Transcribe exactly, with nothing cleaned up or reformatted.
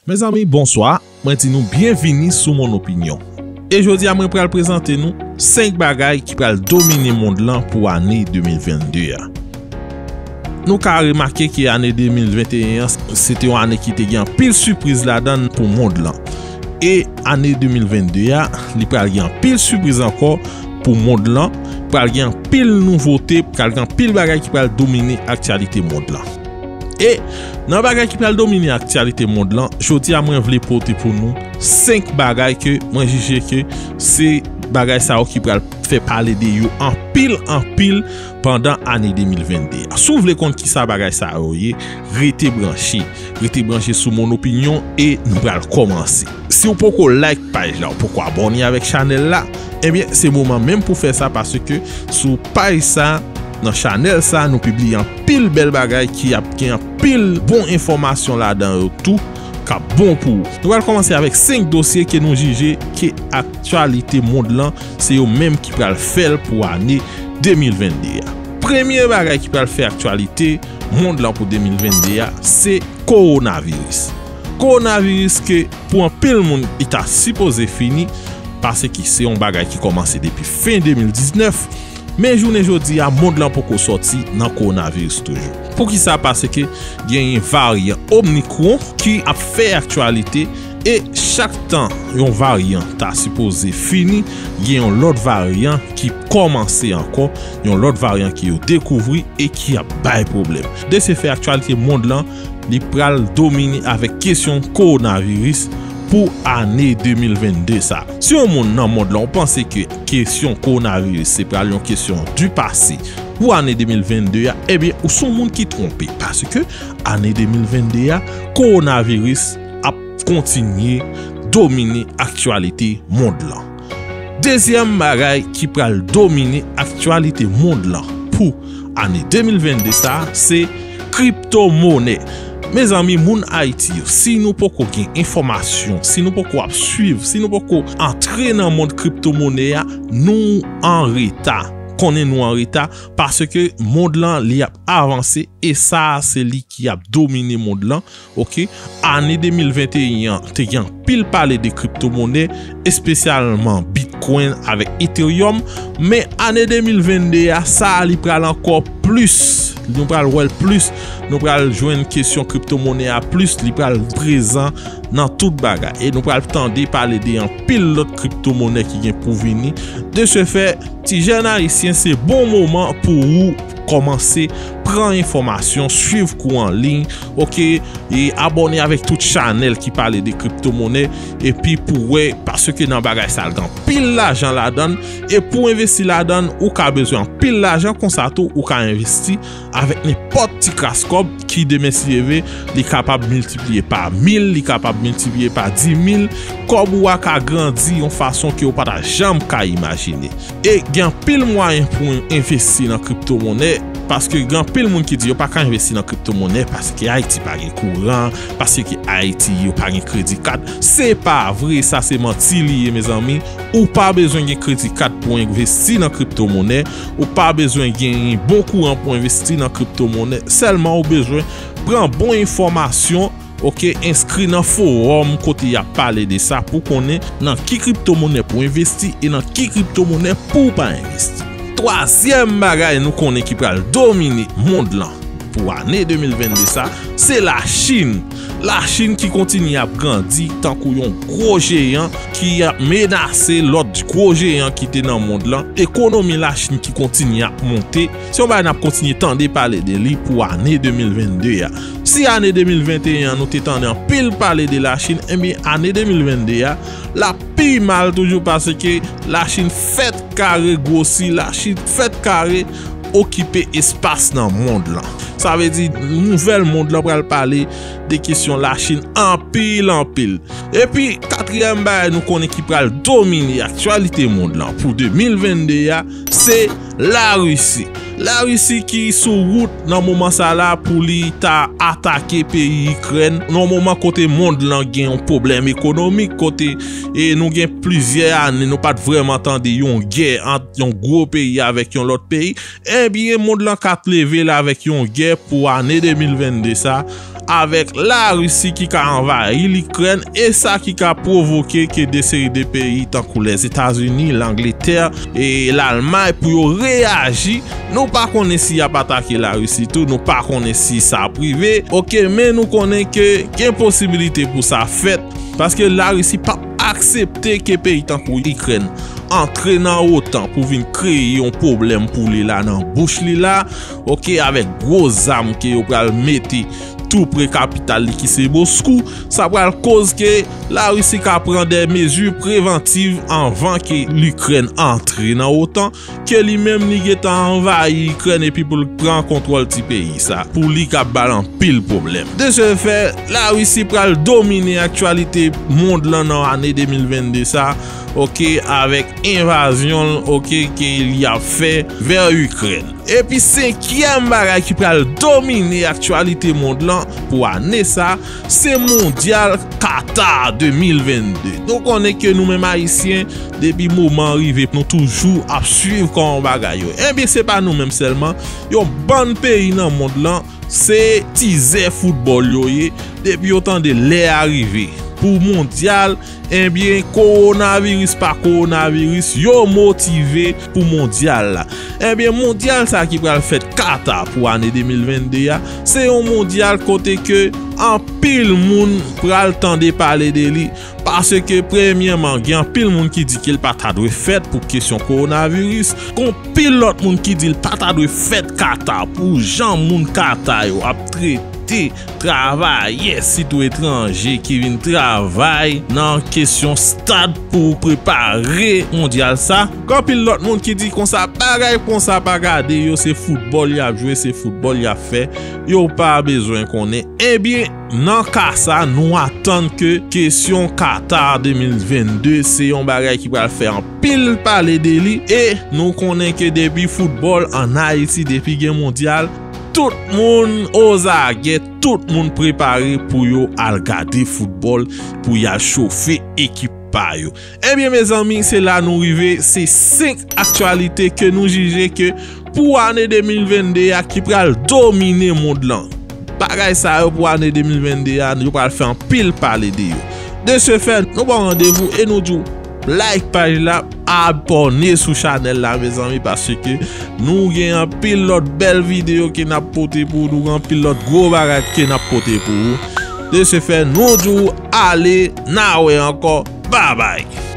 Mezanmi, bonswa. Mwen di nou byenvini sou Mon Opinion. E jodi a, mwen pral prezante nou senk bagay ki pral domine mond lan pou ane de mil vennde a. Nou ka remake ke ane de mil venteyen an, se te yon ane ki te gen anpil sipriz ladan l pou mond lan. E ane de mil vennde a, li pral gen anpil sipriz ankò pou mond lan, pral gen anpil nouvote, pral gen anpil bagay ki pral domine aktyalite mond lan. E nan bagay ki pral domine aktyalite mond lan, jodi a mwen vle pote pou nou senk bagay ke mwen jije ke se bagay sa yo ki pral fè pale de yo anpil, anpil pandan ane de mil vennde a. Si w vle konn kisa bagay sa yo ye, rete branche. Rete branche sou Mon Opinion e nou pral kòmanse. Si w poko like paj la, w poko abòne avèk chanèl la, ebyen, se moman menm pou fè sa, paske sou paj sa, nan chanèl sa, nou pibliye anpil bèl bagay ki ap gen anpil bon enfòmasyon ladan yo tou, k ap bon pou ou. Nou pral kòmanse avèk senk dosye ke nou jije ke aktyalite mond lan, se yo menm ki pral fè l pou ane de mil vennde a. Premye bagay ki pral fè aktyalite mond lan pou de mil vennde a, se kowonaviris. Kowonaviris ke pou anpil moun, li ta sipoze fini, paske se yon bagay ki kòmanse depi fen de mil diznèf, men jounen jodi a, mond lan poko sòti nan kowonaviris toujou. Poukisa? Paske genyen varyan Omicron ki ap fè aktyalite, e chak tan yon varyan ta sipoze fini, gen yon lòt varyan ki kòmanse ankò, yon lòt varyan ke yo dekouvri e ki ap bay pwoblèm. De se fè, aktyalite mond lan, li pral domine avèk kesyon kowonaviris pou ane de mil vennde sa. Si yon moun nan mond lan, ou panse ke kesyon kowonaviris se pral yon kesyon di pase pou ane de mil vennde a, ebyen, ou se yon moun ki twonpe, paske ane de mil vennde a, kowonaviris ap kontinye domine aktyalite mond lan. Dezyèm bagay ki pral domine aktyalite mond lan pou ane de mil vennde sa, se kriptomonè. Mezanmi, moun Ayiti yo, si nou poko gen enfòmasyon, si nou poko ap swiv, si nou poko antre nan mond kriptomonè a, nou an reta. Konnen nou an reta, paske mond lan, li ap avanse, e sa a, se li ki ap domine mond lan, oke? Ane de mil venteyen an, te gen anpil pale de kriptomonè, espesyalman Bitcoin avèk Ethereum, men ane de mil vennde a, sa a, li pral ankò plis. Nou pral wè l plis, nou pral jwenn kesyon kriptomonè a plis, li pral prezan nan tout bagay. E nou pral tande pale de anpil lòt kriptomonè ki gen pou vini. De se fè, ti jèn ayisyen, se bon moman pou ou kòmanse pran enfòmasyon, swiv kou an liy, oke, e abòne avèk tout chanèl ki pale de kriptomonè, epi pou wè, paske nan bagay sa, gen anpil lajan ladan l, e pou envesti ladan l, ou ka bezwen anpil lajan, konsa tou, ou ka envesti avèk nenpòt ti kras kòb ki demen si Dye vle, li kapab miltipliye pa mil, li kapab miltipliye pa di mil, kòb ou a ka grandi yon fason ke ou pa ta janm ka imajine. E gen anpil mwayen pou envesti nan kriptomonè, paske gen anpil moun ki di yo pa ka envesti nan kriptomonè paske Ayiti pa gen kouran, paske Ayiti yo pa gen kredi kat. Se pa vre, sa se manti li ye, mezanmi. Ou pa bezwen gen kredi kat pou envesti nan kriptomonè, ou pa bezwen gen bon kouran pou envesti nan kriptomonè. Sèlman ou bezwen pran bon enfòmasyon, oke, enskri nan fowòm kote y ap pale de sa pou konnen nan ki kriptomonè pou envesti e nan ki kriptomonè pou w pa envesti. Twazyèm bagay nou konnen ki pral domine mond lan pou ane de mil vennde sa, se Lachin. Lachin ki kontinye ap grandi tankou yon gwo jeyan ki ap menase lòt gwo jeyan ki te nan mond lan. Ekonomi Lachin ki kontinye ap monte. Se yon bagay n ap kontinye tande pale de li pou ane de mil vennde a. Si ane de mil venteyen an nou te tande anpil pale de Lachin, ebyen, ane de mil vennde a, l ap pi mal toujou, paske Lachin fèk kare gwosi, Lachin fèk kare okipe espas nan mond lan. Sa vle di, nouvèl mond lan pral pale de kesyon Lachin anpil, anpil. Epi, katriyèm bagay nou konnen ki pral domine aktyalite mond lan pou de mil vennde a, se Larisi. Larisi ki sou wout nan moman sa la pou li ta atake peyi Ikrèn, nan moman kote mond lan gen yon pwoblèm ekonomik, kote e nou gen plizyè ane nou pa t vrèman tande yon gè ant yon gwo peyi avèk yon lòt peyi. Ebyen, mond lan ka t leve l avèk yon gè pou ane de mil venn de sa, avèk Larisi ki ka anvayi Likrèn, e sa ki ka pwovoke ke de seri de peyi tankou Lèzetazini, Langletè e Lalmay pou yo reyaji. Nou pa konnen si y ap atake Larisi tou, nou pa konnen si sa ap rive. Oke, men nou konnen ke gen posibilite pou sa fèt, paske Larisi p ap aksepte ke peyi tankou Ikrèn antre nan otan pou vin kreye yon pwoblèm pou li la nan bouch li la, oke, avèk gwo zam ke yo pral mete tou pre kapital li ki se Moskou, sa pral koz ke Larisi ka pran de mezi prevantiv anvan ke Likrèn antre nan otan, ke li menm li gentan anvayi Ikrèn epi pou l pran kontwòl ti peyi sa, pou li ka ba l anpil pwoblèm. De se fè, Larisi pral domine aktyalite mond lan nan ane de mil venn de sa, oke, avèk envazyon l, oke, ke li ap fè vè Ikrèn. Epi senkyèm bagay ki pral domine aktyalite mond lan pou ane sa, se mondyal Qatar de mil venn de. Nou konnen ke nou menm Ayisyen, depi moman an rive, nou toujou ap swiv kòman bagay yo. Ebyen, se pa nou menm sèlman, yon bann peyi nan mond lan, se tizè foutbòl yo ye, depi yo tande lè a rive. Pou mondyal, ebyen, kowonaviris pa kowonaviris, yo motive pou mondyal la. Ebyen, mondyal sa ki pral fèt Qatar pou ane de mil venn de a, se yon mondyal kote ke anpil moun pral tande pale de li, paske premyèman, gen anpil moun ki di ke l pa ta dwe fèt pou kesyon kowonaviris, gen anpil lòt moun ki di l pa ta dwe fèt Qatar pou jan moun Qatar yo ap trete travayè, sitou etranje ki vin travay nan kesyon stad pou prepare mondyal sa. Gen anpil lòt moun ki di konsa, bagay konsa pa gade yo, se foutbòl y ap jwe, se foutbòl y ap fè, yo pa bezwen konnen. Ebyen, nan ka sa, nou atann ke kesyon Qatar de mil venn de se yon bagay ki pral fè anpil pale de li, e nou konnen ke depi foutbòl ann Ayiti, depi gen mondyal, tout moun ozagè, tout moun prepare pou yo al gade foutbòl, pou y al chofe ekip pa yo. Ebyen, mezanmi, se la nou rive, se senk aktyalite ke nou jije ke pou ane de mil venn de a ki pral domine mond lan. Bagay sa yo pou ane de mil venn de a, yo pral fè anpil pale de yo. De se fè, nou ba w randevou e nou di w like paj la, abòne sou chanèl la, mezanmi, paske nou gen anpil lòt bèl videyo ke n ap pote pou nou, anpil lòt gwo bagay ke n ap pote pou ou. De se fè, nou di w ale, n a wè ankò. Babay!